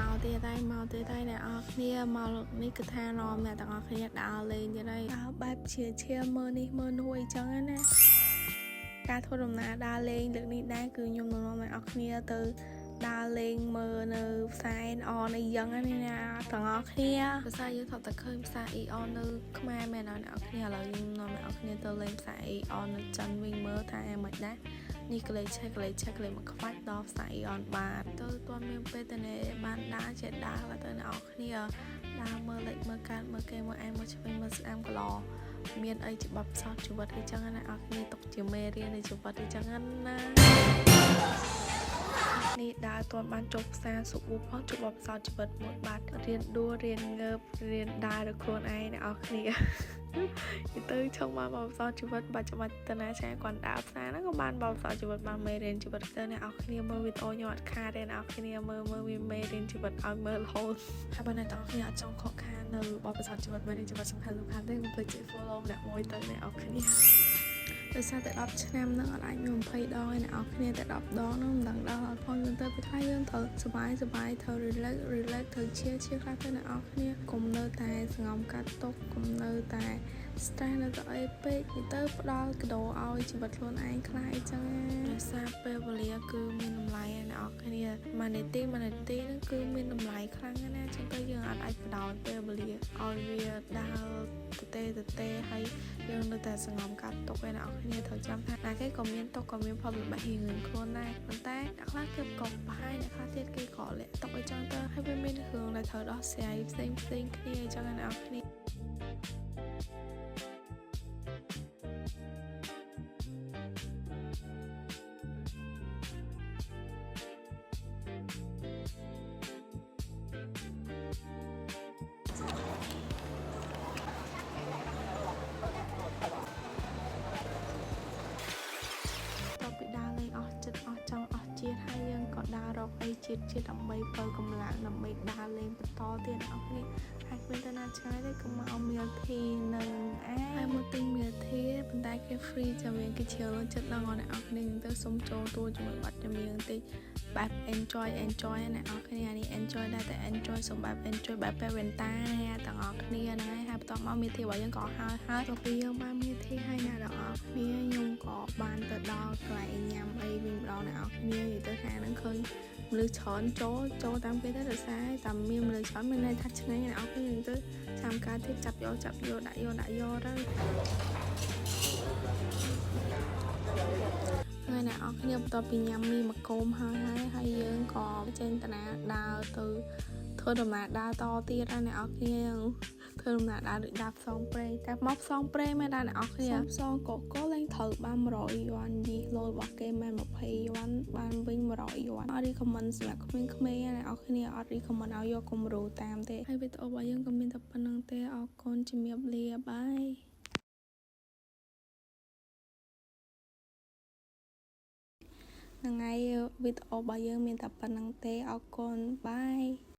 មកទៀតហើយមកទៀតហើយអ្នកនរគ្នាមកលើកនេះគឺថានាំអ្នកទាំងអស់គ្នាដើរលេងទៀតហើយដើរបែបជាជាមើលនេះមើលនោះអីចឹងណាការធ្វើដំណើរដើរលេងលើកនេះដែរគឺខ្ញុំនឹងនាំអ្នកនរគ្នាទៅដើរលេងមើលនៅផ្សារ AEON អីចឹងណាអ្នកទាំងអស់គ្នាភាសាយើងថតតែឃើញផ្សារ AEON នៅខ្មែរមែនអត់អ្នកនរគ្នាឥឡូវខ្ញុំនាំអ្នកនរគ្នាទៅលេងផ្សារ AEON នៅចិនវិញមើលថាមិនដែរនេះក្លេឆេះក្លេឆេះក្លេមកខ្វាច់ដល់ផ្សារ AEON បាទទៅទាន់មានពេលទៅនេះបានដើរចេះដើរទៅអ្នកនរគ្នាដើរមើលលិចមើលកើតមើលគេមើលឯងមើលឆ្វេងមើលស្ដាំក្លោមានអីច្បាប់សោតជីវិតអីចឹងណាអ្នកនរគ្នាទុកជាមេរៀននៃជីវិតអីចឹងណានេះដើរទាន់បានចុះផ្សារសុបផងជួបបទពិសោធន៍ជីវិតមួយបាទរៀនដួលរៀនងើបរៀនដើរដោយខ្លួនឯងអ្នកនរគ្នា ទៅឆឹងបានបទពិសោធន៍ជីវិតបាច់ចាំបាច់ទៅណាឆ្ងាយគាត់ដើរផ្សារហ្នឹងក៏បានបទពិសោធន៍ជីវិតបានមេរៀនជីវិតទៅអ្នកនរគ្នាមើលវីដេអូខ្ញុំអត់ខាតទេអ្នកនរគ្នាមើលមើលវាមេរៀនជីវិតឲ្យមើលរហូតហើយបើអ្នកទាំងអស់គ្នាអត់ចង់ខកខាននៅបទពិសោធន៍ជីវិតមេរៀនជីវិតសំខាន់សំខាន់ទេកុំភ្លេចចុច follow ម្នាក់មួយទៅអ្នកនរគ្នាដោយសារតែ10ឆ្នាំហ្នឹងអត់អាចមាន20ដងឯអ្នកនរគ្នាតែ10ដងហ្នឹងមិនដឹងដល់អត់ផងយើងទៅពេលខ្លះយើងត្រូវសប្បាយសប្បាយត្រូវ relax relax ត្រូវជាជាខ្លះទៅអ្នកនរគ្នាកុំនៅតែសងំកាត់ទុកកុំនៅតែ stress នៅទៅអីពេកទៅផ្ដល់កដោឲ្យជីវិតខ្លួនឯងខ្លះអីចឹងដោយសារពេលវេលាគឺមានតម្លៃណាអ្នកនរគ្នាមួយនាទីមួយនាទីហ្នឹងគឺមានតម្លៃខ្លាំងណាស់ចឹងទៅយើងអត់អាចបដោតពេលវេលាឲ្យវាដើរទៅទេទៅទេហើយយើងនៅតែសងំកាត់ទុកឯអ្នកនរគ្នាត្រូវចាំថាណាគេក៏មានទុកក៏មានផលវិបាករៀងៗខ្លួនដែរប៉ុន្តែអ្នកខ្លះគេក៏ប្រហែលអ្នកខ្លះទៀតគេក៏លាក់ទុកអីចឹងទៅហើយវាមានរឿងដែលត្រូវដោះស្រាយផ្សេងផ្សេងគ្នាអីចឹងណាអ្នកនរគ្នា តទៅពីដើរលេងអស់ចិត្តអស់ចង់អស់ជាតិហើយយើងក៏ដើររកអីជាតិជាតិដើម្បីបើកម្លាំងដើម្បីដើរលេងបន្តទៀតអ្នកនរគ្នាហើយគ្មានទៅណាឆ្ងាយទេក៏មក milk tea នឹងឯងហើយមកទិញ milk tea ប៉ុន្តែគេ free ចាំមានគេជ្រាវចិត្តដល់អ្នកនរគ្នាទៅសុំចូលទួជាមួយបាត់ចម្រៀងបន្តិចបែប enjoy enjoy អ្នកនរគ្នានេះ enjoy ដែរតែ enjoy សុំបែប enjoy បែបពេលវ៉ែនតាទាំងអស់គ្នាហ្នឹងហើយហើយបន្ទាប់មក milk tea របស់យើងក៏ហើយហើយទៅពីយើងបាន milk tea ហើយអ្នកទាំងអស់គ្នាខ្ញុំក៏បានទៅដល់កន្លែងញ៉ាំអីវិញម្ដងអ្នកនរគ្នានិយាយទៅខាងហ្នឹងឃើញមនុស្សច្រើនចូលចូលតាមគេទៅដោយសារតែមានមនុស្សច្រើនមានន័យថាឆ្ងាញ់អ្នកនរគ្នាទៅចាំការទៀតចាប់យកចាប់យកដាក់យកដាក់យកទៅថ្ងៃអ្នកនរគ្នាបន្ទាប់ពីញ៉ាំមីមកគោមហើយហើយហើយយើងក៏ចេញតាណាដើរទៅធ្វើដំណើរដើរតទៀតហើយអ្នកនរគ្នាធ្វើដំណើរដើរដូចដើរផ្សងព្រេងតែមកផ្សងព្រេងមែនដែរអ្នកនរគ្នាផ្សងកកលែងត្រូវបាន100យួនយីលុយរបស់គេមែន20យួនបានវិញ100យួនអត់ recommend សម្រាប់ក្មេងៗអ្នកនរគ្នាអត់ recommend ឲ្យយកគំរូតាមទេហើយវីដេអូរបស់យើងក៏មានតែប៉ុណ្្នឹងទេអរគុណជំរាបលាbye ហ្នឹងហើយវីដេអូរបស់យើងមានតែប៉ុណ្្នឹងទេអរគុណ bye.